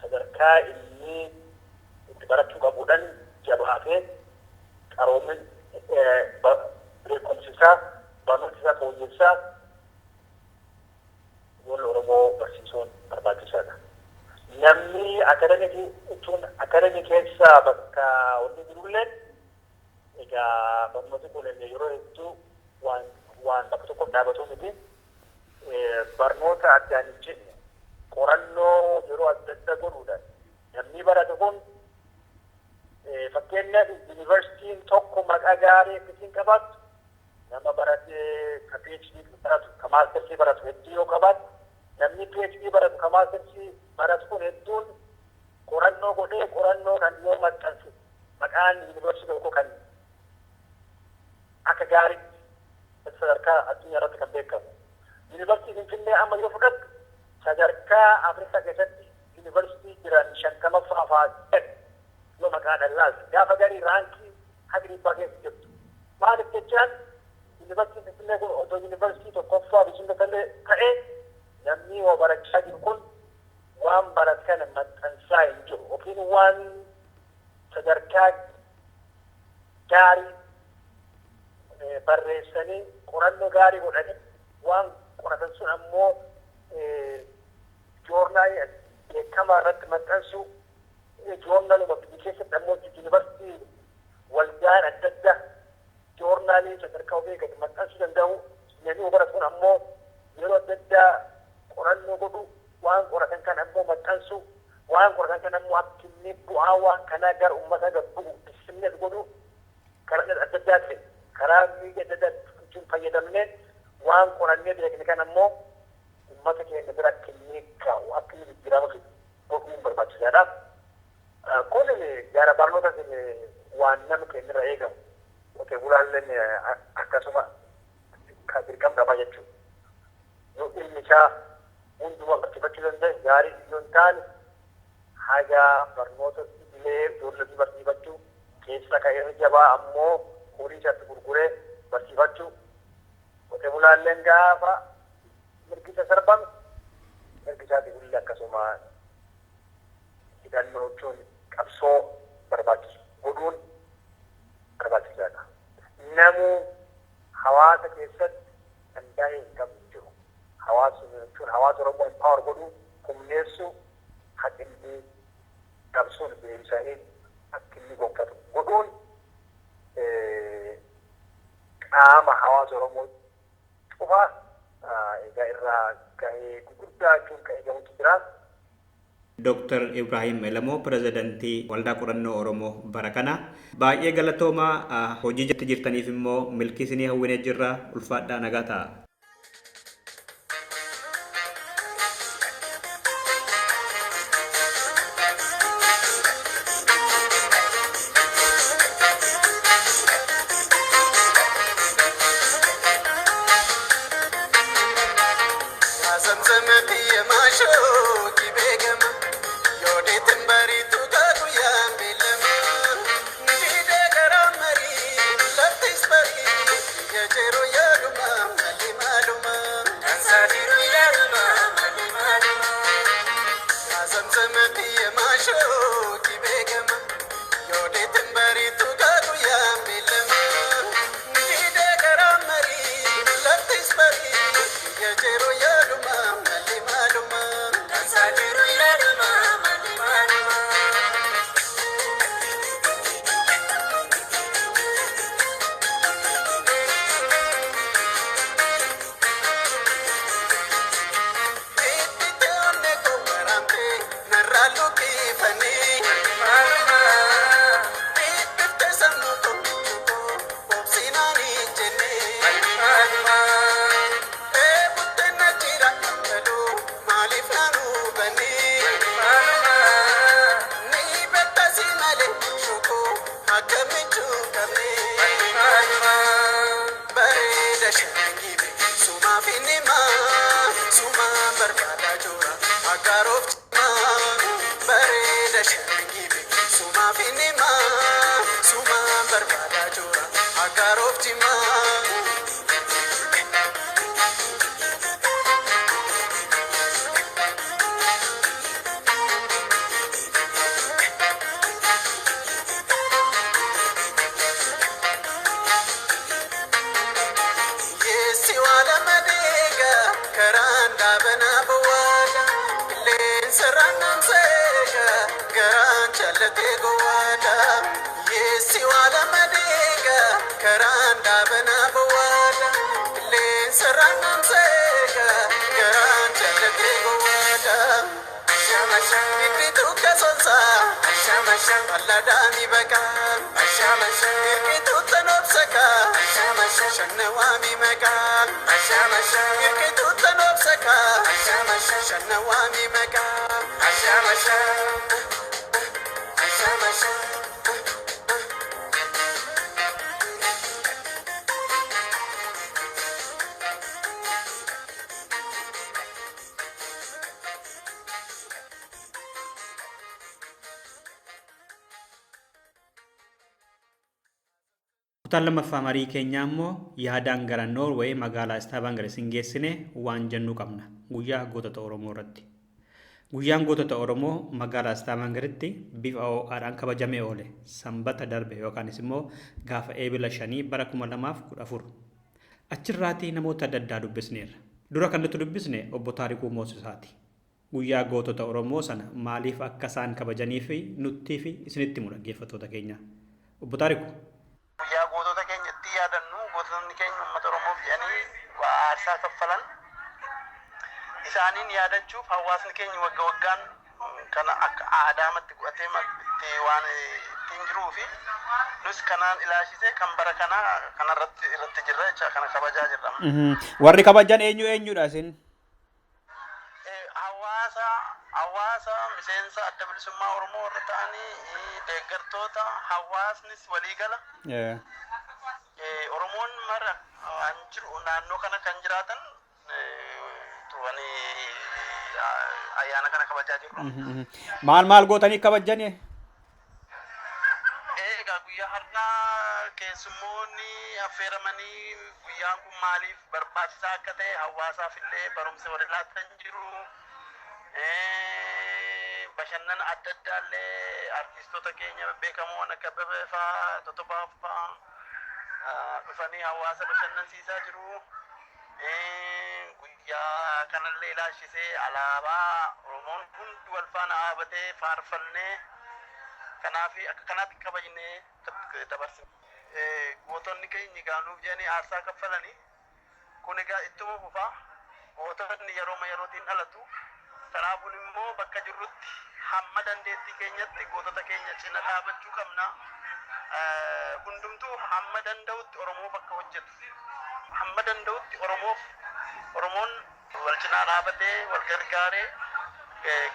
sadarkaa inni itti barachuu qabuudhaan jabaatee qaroomin beekumsi isaa, barnoota isaa fooyyessaa ijoollee Oromoo barsiisuun barbaachisaadha. Namni akademii jechuun akademii keessa bakka wanni jirulleen, egaa barnooti kun yeroo hedduu waan bakka tokko dhaabatuu miti. Barnoota addaan hin cinne, qorannoo yeroo adda adda godhuudhaan namni barate kun, fakkeenyaaf yuunivarsiitiin tokko maqaa gaarii akkasiin qabaattu nama baratee ka PhD baratu, ka maastersii baratu hedduu yoo qabaatu, namni PhD baratu, ka maastersii baratu kun hedduun qorannoo godhee qorannoo kan yoo maxxanse, maqaan yuunivarsiitii tokko kan akka gaariitti sadarkaa addunyaa irratti kan beekamu. Yuunivarsiitii Finfinnee amma yoo fudhattu, sadarkaa Afrikaa keessatti yuunivarsiitii jiran 50ffaa fa'aa jedhu yoo maqaadhaan laalte, gaafa garii rank haga 100 keessa jirtu. Maaliif jechaan, yuunivarsiitiin Finfinnee kun otoo yuunivarsiitii tokkoffaa biyyuma ta'ee namni waa barachaa jiru kun waan barate kana maxxansaa hin jiru yookiin waan sadarkaa gaarii barreessanii, qorannoo gaarii godhanii, waan qoratan sun ammoo joornaalii Beekamaa irratti maxxansuu, joornaaluma biyya keessatti ammoo yuunivarsiitii waldaan adda addaa joornaalii sadarkaa ofii gadi maxxansuu danda'u. Namni baratu ammoo yeroo adda addaa qorannoo godhu, waan qoratan kan ammoo maxxansu, waan qoratan kan ammoo akka inni bu'aa waan kanaa gara uummata gad bu'u disseminate godhu, karaa adda addaatiin, karaa miidiyaa adda addaatiin fayyadamnee waan qorannee beekne kan ammoo uummata keenya bira akka inni kaa'u, akka inni jijjiirama fidu godhuun barbaachisaadha. Kun gara barnootaatiin waan nama keenya irraa eegamu. Qotee bulaalleen akkasuma kan dirqama qaba jechuudha. Yoo ilmi isaa hundumaa barsiifachuu danda'e gaarii, yoo hin taane haga barnoota idilee ijoollee barsiifachuu keessa kan irra jabaa ammoo horii isaatti gurguree barsiifachuu. Qotee bulaalleen gaafa mirgi isa sarbame mirgi isaatiif illee akkasuma hidhannoo jechuun qabsoo barbaachisu godhuun barbaachisaadha. Namuu hawaasa keessatti kan gahee hin qabne jiru. Hawaasa jechuun hawaasa Oromoo empower godhuu, humneessuu, haqinni qabsoon deebisanii akka inni gonfatu godhuun qaama hawaasa Oromoo cufa egaa irraa gahee gurguddaa jechuun kan eegamutu jira. Dr. Ibrahim Elamoo, pirezidantii Waldaa Qorannoo Oromoo bara kana. Baay'ee galatoomaa, hojii jirtaniif immoo milkii isinii hawwinee jirra, ulfaadhaa, nagaa ta'a. Zamzama biyya maashoo beekama yoo deetan bariitu guyyaan beelama. Nidhee karaa marii laftis barii biyya jiru yaaduma malee maaluma. Kansaa jiru yaaduma malee maaluma. Zamzama biyya maashoo beekama yoo deetan bariitu guyyaan beelama. Nidhee karaa marii laftis barii biyya jiru yaaduma malee maaluma. Kansaa jiru yaaduma malee maaluma. Bareeda shangibe sumaaf inni maa sumaa barbaadaa jira aggaaroof cimaa. Bareeda shangibe sumaaf inni maa sumaa barbaadaa jira aggaaroof cimaa. Yeessi waan lama deega karaan dhaabanaa bowwaadha. Qilleensa raannaan seega garaan jaallatee gowwaadha. Yeessi waan lama deega karaan dhaabanaa bowwaadha. Qilleensa raannaan seega garaan jaallatee gowwaadha. Biqiltuu kasonsaa bal'aadhaan baqaa. Biqiltuu tanoobsakaa shannawaami maqaa. Biqiltuu tanoobsakaa shannawaami maqaa. Kutaan lammaffaa marii keenyaa immoo yaadaan gara Noorweey magaalaa Istaavanger isin geessine waan jennu qabna guyyaa gootota Oromoo irratti. Guyyaan gootota Oromoo magaalaa Istaavangeritti bifa ho'aadhaan kabajamee oole sanbata darbe yookaanis immoo gaafa Eebila 5 bara 2014. Achirraatii namoota adda addaa dubbisneerra. Dura kan nuti dubbisne obbo Taarikuu Moosisaati. Guyyaa gootota Oromoo sana maaliif akka isaan kabajanii fi nuttii fi isinitti himu dhaggeeffattoota keenya. Obbo Taariku. Guyyaa gootota keenya itti yaadannu, gootonni keenya uummata Oromoof jedhanii waa aarsaa kaffalan isaaniin yaadachuuf hawaasni keenya wagga waggaan kana akka aadaamatti godhatee itti waan ittiin jiruu fi nus kanaan ilaashisee kan bara kanaa kanarratti irratti jirra jecha, kana kabajaa jirra. Warri kabajan eenyu eenyudha isin? Hawaasa miseensa Adda Bilisummaa Oromoo warra ta'anii, deeggartoota, hawaasnis waliigala. Oromoon mara kan jiru naannoo kana kan jiraatan turanii ayyaana kana kabajaa jiru. Maal maal gootanii kabajani? Egaa guyyaa har'aa keessummoonni affeeramanii guyyaan kun maaliif barbaachisaa akka ta'e hawaasaaf illee barumsa warri laatan jiru. Bashannana adda addaa illee artistoota keenya beekamoon akka Abbabee fa'aa, Totobaa fa'aa dhufanii hawaasa bashannansiisaa jiru. Guyyaa kanallee ilaalchisee alaabaa Oromoon hundi wal faana dhaabatee faarfannee, kanaaf akka kanaatti kabajnee dabarsine. Gootonni keenya gaanuuf jedhanii aarsaa kaffalanii kun egaa ittuma fufaa, gootonni yerooma yerootiin dhalatu. Kanaafuu immoo bakka jirrutti hamma dandeettii keenyatti gootota keenya cina dhaabachuu qabna. Hundumtuu hamma danda'utti Oromoof akka hojjetu. Hamma danda'utti Oromoof Oromoon wal cinaa dhaabatee wal gargaaree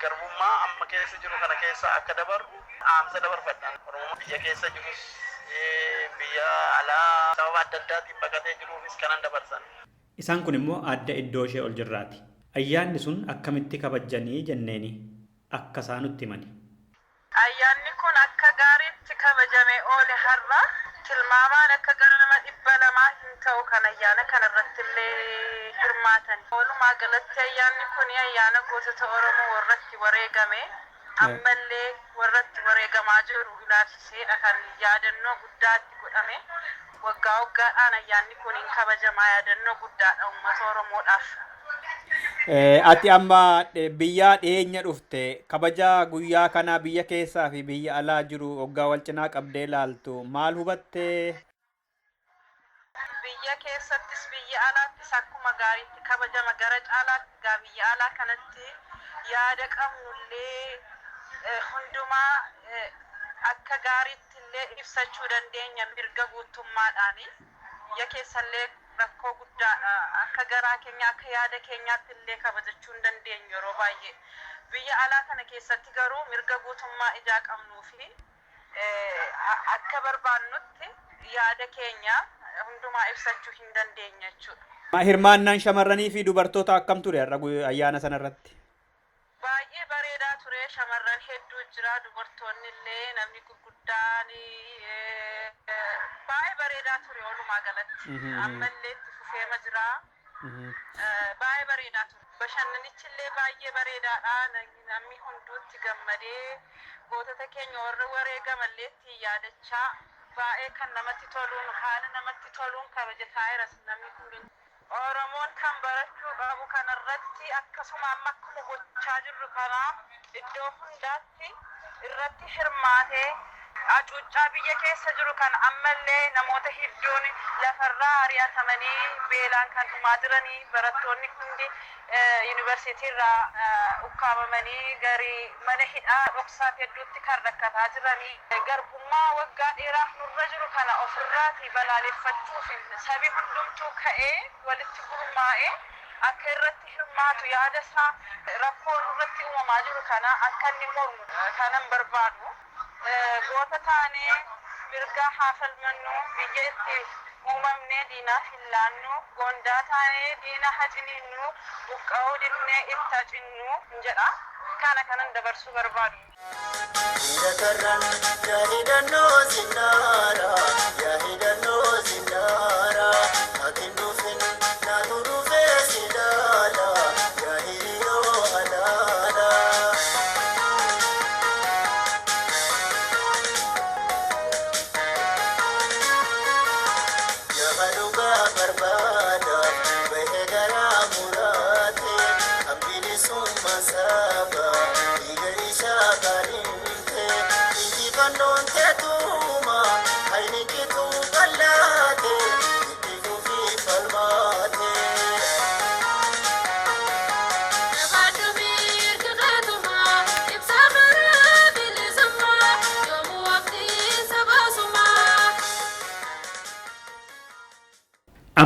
garbummaa amma keessa jiru kana keessa akka dabarru dhaamsa dabarfadhaan. Oromoon biyya keessa jirus, biyya alaa sababa adda addaatiin baqatee jiruufis kanan dabarsan. Isaan kun immoo adda iddoo ishee ol jirraati. Ayyaanni sun akkamitti kabajanii jenneeni akka isaan nutti himani. Ayyaanni kun akka gaariitti kabajamee oole har'a. Tilmaamaan akka gara nama 200 hin ta'u kan ayyaana kana irratti illee hirmaatan. Walumaa galatti ayyaanni kun ayyaana gootota Oromoo warratti wareegame, ammallee warratti wareegamaa jiru ilaalchiseedha kan yaadannoo guddaatti godhame. Waggaa waggaadhaan ayyaanni kun hin kabajamaa, yaadannoo guddaadha uummata Oromoodhaaf. Ati amma biyya dhiyeenya dhufte, kabaja guyyaa kanaa biyya keessaa fi biyya alaa jiru waggaa wal cinaa qabdee ilaaltu maal hubattee? Biyya keessattis biyya alaattis akkuma gaariitti kabajama. Gara caalaatti gaa biyya alaa kanatti yaada qabnullee hundumaa akka gaariitti illee ibsachuu dandeenya mirga guutummaadhaani. Biyya keessallee rakkoo guddaadha. Akka garaa keenya, akka yaada keenyaatti illee kabajachuu hin dandeenyu yeroo baay'ee. Biyya alaa kana keessatti garuu mirga guutummaa ijaa qabnuu fi akka barbaannutti yaada keenya hundumaa ibsachuu hin dandeenya jechuudha. Hirmaannaan shamarranii fi dubartoota akkam ture har'a ayyaana sanarratti? Baay'ee bareedaa ture. Shamarran hedduu jira, dubartoonni illee, namni gurguddaan, baay'ee bareedaa ture walumaa galatti. Ammallee itti fufeema jira. Baay'ee bareedaa ture. Bashannanichi illee baay'ee bareedaadha. Namni hunduutti gammadee gootota keenya warra wareegamallee itti yaadachaa, baay'ee kan namatti toluun, haala namatti toluun kabajataa jira namni hundi. Oromoon kan barachuu qabu kanarratti akkasuma amma akkuma gochaa jirru kana iddoo hundaatti irratti hirmaatee, hacuuccaa biyya keessa jiru kana, ammallee namoota hedduun lafarraa ari'atamanii beelaan kan dhumaa jiranii, barattoonni hundi yuunivarsiitii irraa ukkaamamanii garii mana hidhaa dhoksaaf hedduutti kan rakkataa jiranii, garbummaa waggaa dheeraaf nurra jiru kana ofirraati balaaleffachuuf sabi hundumtuu ka'ee walitti gurmaa'ee akka irratti hirmaatu, yaada isaa rakkoo nurratti uumamaa jiru kana akka inni mormu kanan barbaadu. Goota taanee mirgaa haa falmannu, biyya itti uumamnee diinaaf hin laannu, gondaa taanee diina haa ciniinnu, buqqa'uu dinnee itti haa cinnu jedha. Kana kanan dabarsuu barbaadu. Karran yaa hidhannoo sinnaara, yaa hidhannoo sinnaara, ati dhufin naatu dhufee si ilaala, yaa hiriyoo alaala. Nama dhugaa barbaada bahee garaa muraate kan bilisummaa.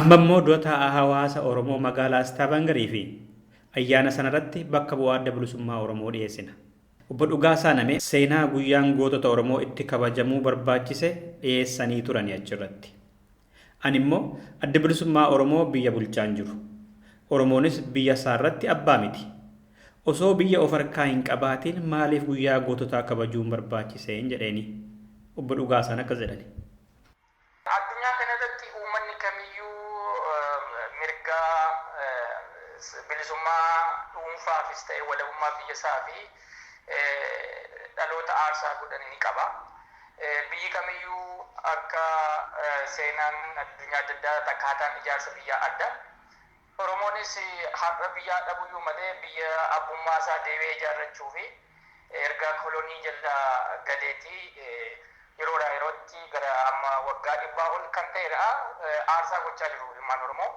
Amma immoo dura taa'aa hawaasa Oromoo magaalaa Stavanger fi ayyaana sanarratti bakka bu'aa adda bilisummaa Oromoo dhiyeessina. Obbo Dhugaasaa Namee seenaa guyyaan gootota Oromoo itti kabajamuu barbaachise dhiyeessanii turani achirratti. Ani immoo adda bilisummaa Oromoo biyya bulchaan jiru. Oromoonis biyya isaarratti abbaa miti. Osoo biyya of harkaa hin qabaatiin maaliif guyyaa goototaa kabajuun barbaachiseen jedheeni. Obbo Dhugaasaan akkas jedhani. Addunyaa kanarratti uummanni kamiyyuu mirga bilisummaa dhuunfaafis ta'e walabummaa biyya isaa fi dhaloota aarsaa godhan ni qaba. Biyyi kamiyyuu akka seenaan addunyaa adda addaa akkaataan ijaarsa biyyaa adda. Oromoonis har'a biyyaa dhabuyyuu malee biyya abbummaa isaa deebi'ee ijaarrachuu fi erga kolonii jala galeetii yeroodhaa yerootti gara amma waggaa 100 ol kan ta'edha aarsaa gochaa jiru ilmaan Oromoo.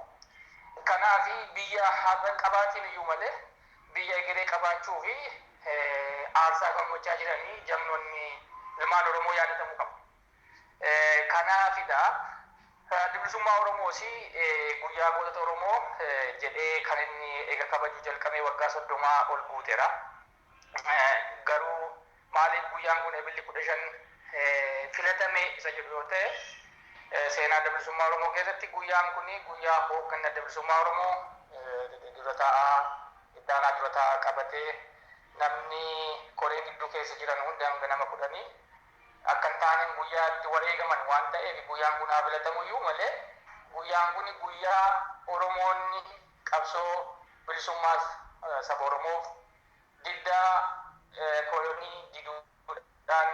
Kanaaf biyya har'a qabaatiin iyyuu malee biyya egeree qabaachuu fi aarsaa kan gochaa jiranii jagnoonni ilmaan Oromoo yaadatamuu qabu. Kanaafidha Addi Bilisummaa Oromoos guyyaa gootota Oromoo jedhee kan inni eega kabajuu jalqabee waggaa 30 ol guuteera. Garuu maaliif guyyaan kun Ebilli 15 filatame isa jedhu yoo ta'e, seenaa Adda Bilisummaa Oromoo keessatti guyyaan kun guyyaa hoogganni Adda Bilisummaa Oromoo dura taa'aa, itti aanaa dura taa'aa qabatee namni koree gidduu keessa jiran hundi hanga nama 10 akka hin taaneen guyyaa itti wareegaman waan ta'eef guyyaan kun haa filatamu iyyuu malee, guyyaan kun guyyaa Oromoonni qabsoo bilisummaa saba Oromoof diddaa kolonii diduudhaan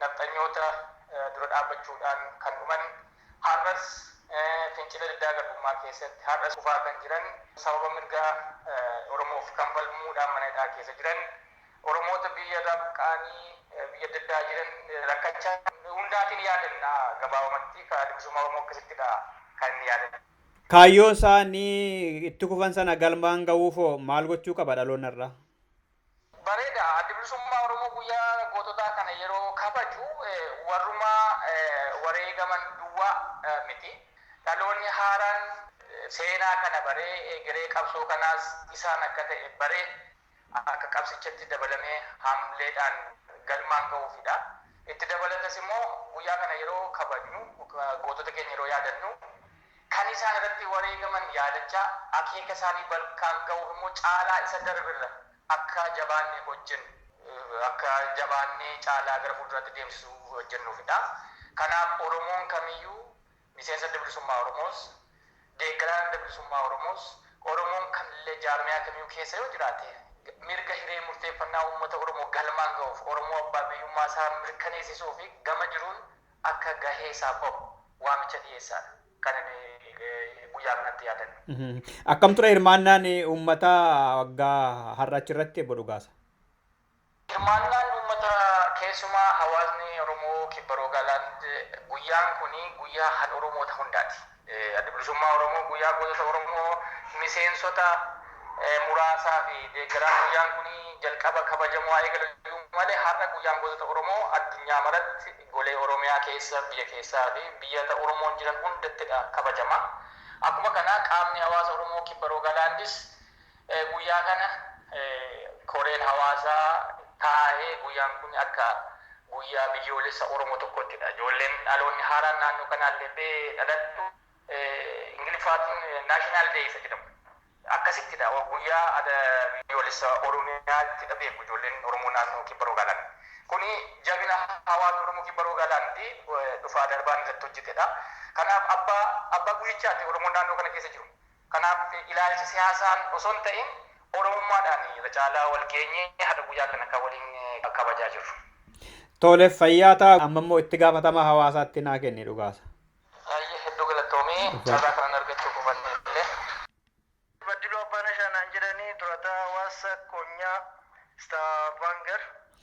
nafxanyoota dura dhaabbachuudhaan kan dhuman, har'as fincila diddaa garbummaa keessatti har'as kufaa kan jiran, sababa mirga Oromoof kan falmuudhaan mana hidhaa keessa jiran, Oromoota biyya irraa buqqa'anii biyya adda addaa jiran rakkachaa hundaatiin yaadanna. Gabaabumatti kan Bilisummaa Oromoo akkasittidha kan inni yaadanna. Kaayyoo isaanii itti kufan sana galmaan ga'uufoo maal gochuu qaba dhaloonni irraa? Bareeda. Addi Bilisummaa Oromoo guyyaa goototaa kana yeroo kabaju warruma wareegaman duwwaa miti. Dhaloonni haaraan seenaa kana baree egeree qabsoo kanaas isaan akka ta'e baree akka qabsichatti dabalamee haamleedhaan galmaan ga'uufidha. Itti dabalatas immoo guyyaa kana yeroo kabajnu, gootota keenya yeroo yaadannu, kan isaan irratti wareegaman yaadachaa akeeka isaanii bakkaan ga'uuf immoo caalaa isa darbirra akka jabaannee hojjennu, akka jabaannee caalaa gara fuulduraatti deemsisuu hojjennuufidha. Kanaaf Oromoon kamiyyuu, miseensa Adda Bilisummaa Oromoos, deeggaraan Adda Bilisummaa Oromoos, Oromoon kamillee jaarmiyaa kamiyyuu keessa yoo jiraate, mirga hiree murteeffannaa uummata Oromoo galmaan ga'uuf, Oromoo abbaa biyyummaa isaa mirkaneessisuu fi gama jiruun akka gahee isaa bahu waamicha dhiyeessaadha. Kan inni guyyaa kanatti yaadannu. Akkam ture hirmaannaan uummataa waggaa har'a achirratti, obbo Dhugaasa? Hirmaannaan uummata, keessumaa hawaasni Oromoo kibba Rogaland, guyyaan kun guyyaa han Oromoota hundaati. Adda Bilisummaa Oromoo guyyaa gootota Oromoo miseensota muraasaa fi deeggaraa guyyaan kun jalqaba kabajamuu haa eegalu malee, har'a guyyaan gootota Oromoo addunyaa maratti golee Oromiyaa keessa, biyya keessaa fi biyyoota Oromoon jiran hundattidha kabajama. Akkuma kana qaamni hawaasa Oromoo kibba Rogalandis guyyaa kana koreen hawaasaa taa'ee guyyaan kun akka guyyaa biyyoolessa Oromoo tokkottidha. Ijoolleen dhaloonni haaraan naannoo kanaallee bee dhalattu Ingiliffaatiin National Day isa jedhamu. Akkasittidha guyyaa biyyoolessa Oromiyaatti beeku ijoolleen Oromoo naannoo kibba Rogaland. Kuni jabina hawaasni Oromoo kibba Rogaland dhufaa darbaan irratti hojjetedha. Kanaaf abbaa guyyichaati Oromoon naannoo kana keessa jiru. Kanaaf ilaalcha siyaasaan osoo hin ta'in Oromummaadhaan irra caalaa wal geenyee haadha guyyaa kana kan waliin kabajaa jirru. Tole, fayyaa ta'a. Amma immoo itti gaafatama hawaasaatti naa kenni, Dhugaasa. Baay'ee hedduu galatoomii, carraa kanan argachuu qofanne illee. Baddiluu Abbaan Ashaanaan jedhanii, durataa hawaasa konyaa Stavanger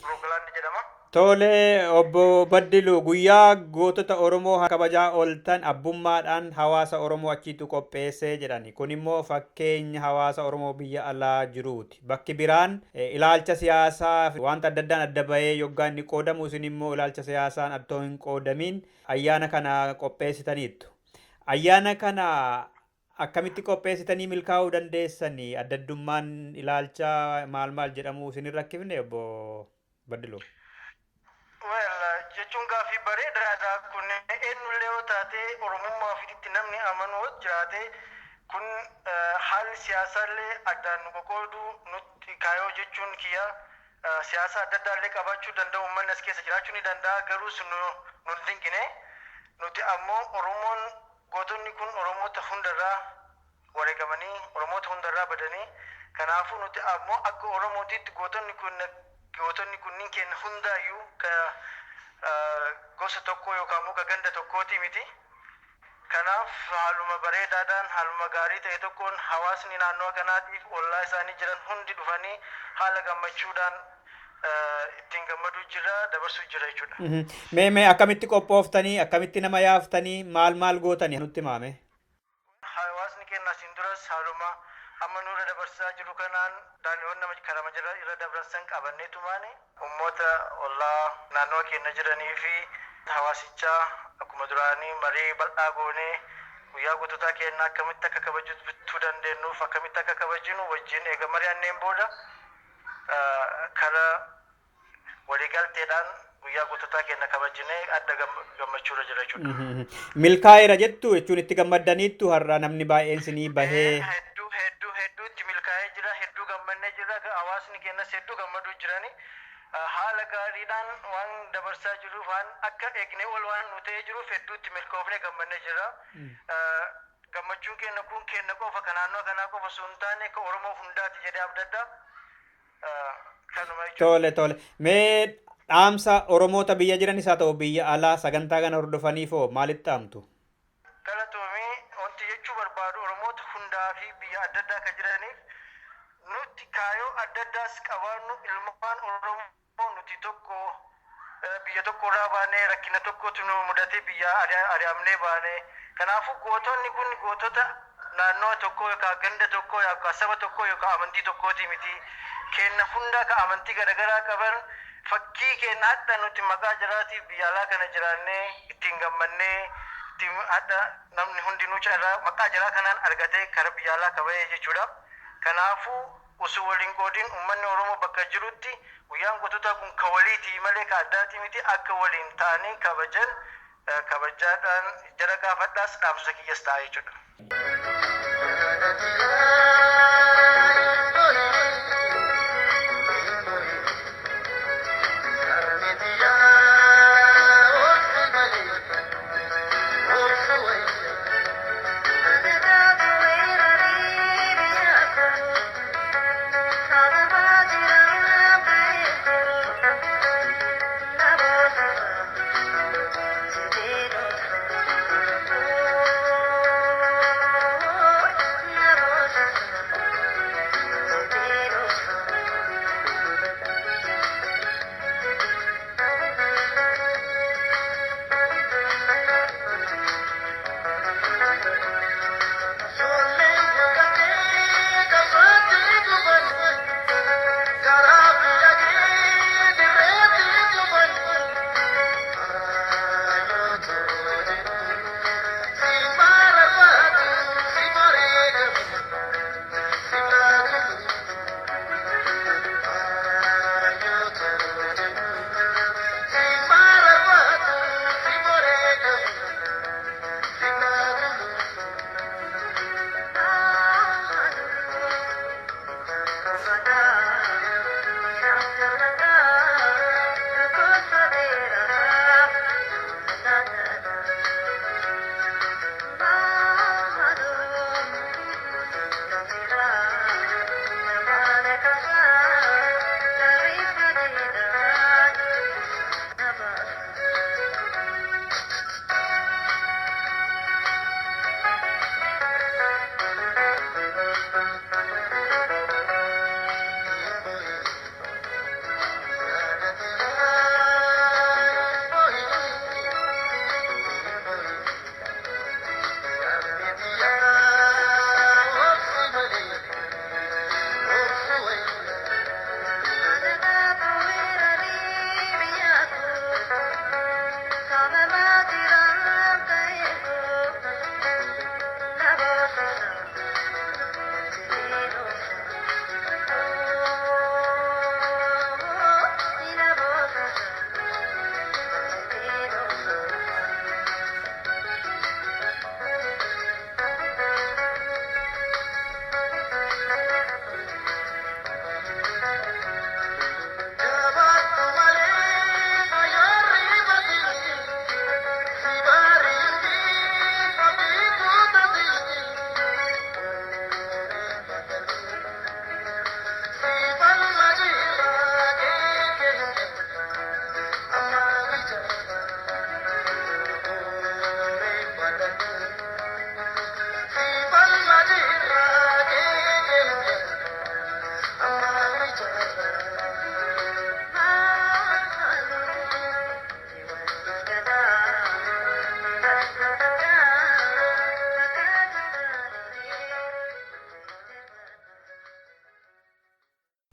Rogaland jedhama. Tole, obbo Baddilu, guyyaa gootota Oromoo kabajaa ooltan abbummaadhaan hawaasa Oromoo achiitu qopheessee jedhani. Kun immoo fakkeenya hawaasa Oromoo biyya alaa jiruuti. Bakki biraan ilaalcha siyaasaa wanta adda addaan adda bahee yoggaa inni qoodamu, isin immoo ilaalcha siyaasaan attoo hin qoodamiin ayyaana kana qopheessitaniittu. Ayyaana kana Akkamitti qopheessitanii milkaa'uu dandeessanii? Adda addummaan ilaalchaa maal maal jedhamu isin hin rakkifne, obbo Baddiluu? Well, jechuun gaaffii bareedaadha. Kun eenyullee yoo taate, Oromummaa ofiitti namni amanu yoo jiraate, kun haalli siyaasaallee addaan nu qoqoodu nutti kaayoo jechuun kiyya siyaasa adda addaallee qabaachuu danda'u, uummanni as keessa jiraachuu ni danda'a, garuu sun nu hin dinqine. Nuti ammoo Oromoon gootonni kun Oromoota hundarraa wareegamanii, Oromoota hundarraa badanii. Kanaafuu nuti ammoo akka Oromootitti gootonni kun, gootonni kunniin keenya hundaayyuu ka gosa tokko yookaan immoo ka ganda tokkooti miti. Kanaaf haaluma bareedaadhaan, haaluma gaarii ta'e tokkoon hawaasni naannoo kanaatiif ollaa isaanii jiran hundi dhufanii haala gammachuudhaan ittiin gammaduu jira, dabarsuu jira jechuudha. Mee akkamitti qophooftanii, akkamitti nama yaaftanii, maal maal gootanii nutti himaame? Hawaasni keenya asiin duras haaluma amma nurra dabarsaa jiru kanaan daandiiwwan nama karaa jira irra dabarsan qabanneetumaani uummata ollaa naannoo keenya jiranii fi hawaasichaa akkuma duraanii marii bal'aa goonee, guyyaa goototaa keenya akkamitti akka kabajuu dandeenyuuf, akkamitti akka kabajinu wajjin eega mari'anneen booda, karaa waliigalteedhaan guyyaa goototaa keenya kabajinee adda gammachuurra jira jechuudha. Milkaa'eera jettu jechuun itti gammaddaniittu har'a namni baay'een sinii bahee? Hedduu hedduu hedduutti milkaa'ee jira, hedduu gammannee jira, hawaasni keenyas hedduu gammaduu jirani. Haala gaariidhaan waan dabarsaa jiruuf, waan akka eegnee ol waan nu ta'ee jiruuf, hedduutti milkoofnee gammannee jira. Gammachuun keenya kun keenya qofa, kan naannoo kanaa qofa osoo hin taane ka Oromoo hundaati jedhee abdadha. Kanuma jechuudha. Tole. Mee dhaamsa Oromoota biyya jiranis haa ta'u biyya alaa sagantaa kana hordofaniif hoo maalitti dhaamtu? Galatoomii. Wanti jechuu barbaadu Oromoota hundaa fi biyya adda addaa kan jiraniif, nuti kaayoo adda addaas qabaannu, ilmaan Oromoo nuti tokko, biyya tokko irraa baanee, rakkina tokkotu nu mudate, biyya ari'amnee baane. Kanaafuu gootonni kun gootota naannoo tokko yookaan ganda tokko yookaan saba tokko yookaan amantii tokkooti miti. Kenna hundaa ka amantii garaagaraa qaban, fakkii kenna hadha nuti maqaa jiraatiif biyya alaa kana jiraannee ittiin gammannee, ittiin hadha namni hundinuu carraa maqaa jaraa kanaan argatee kara biyya alaa kabajee jechuudha. Kanaafuu osoo waliin qoodin uummanni Oromoo bakka jirutti guyyaan goototaa kun ka waliiti malee ka addaati miti, akka waliin ta'anii kabajan kabajaadhaan jara gaafadhaas dhaamsa kiyyas ta'a jechuudha.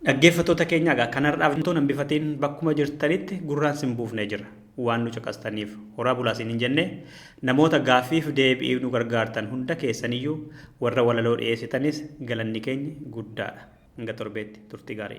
Dhaggeeffattoota keenya egaa kanarraaf otoo hambifatiin bakkuma jirtanitti gurraan sin buufnee jira. Waan nu caqastaniif horaa bulaa isin hin jenne, namoota gaaffiif deebi'iif nu gargaartan hunda keessaniyyuu, warra walaloo dhiyeessitanis galanni keenya guddaadha. Hanga torbeetti turtii gaarii.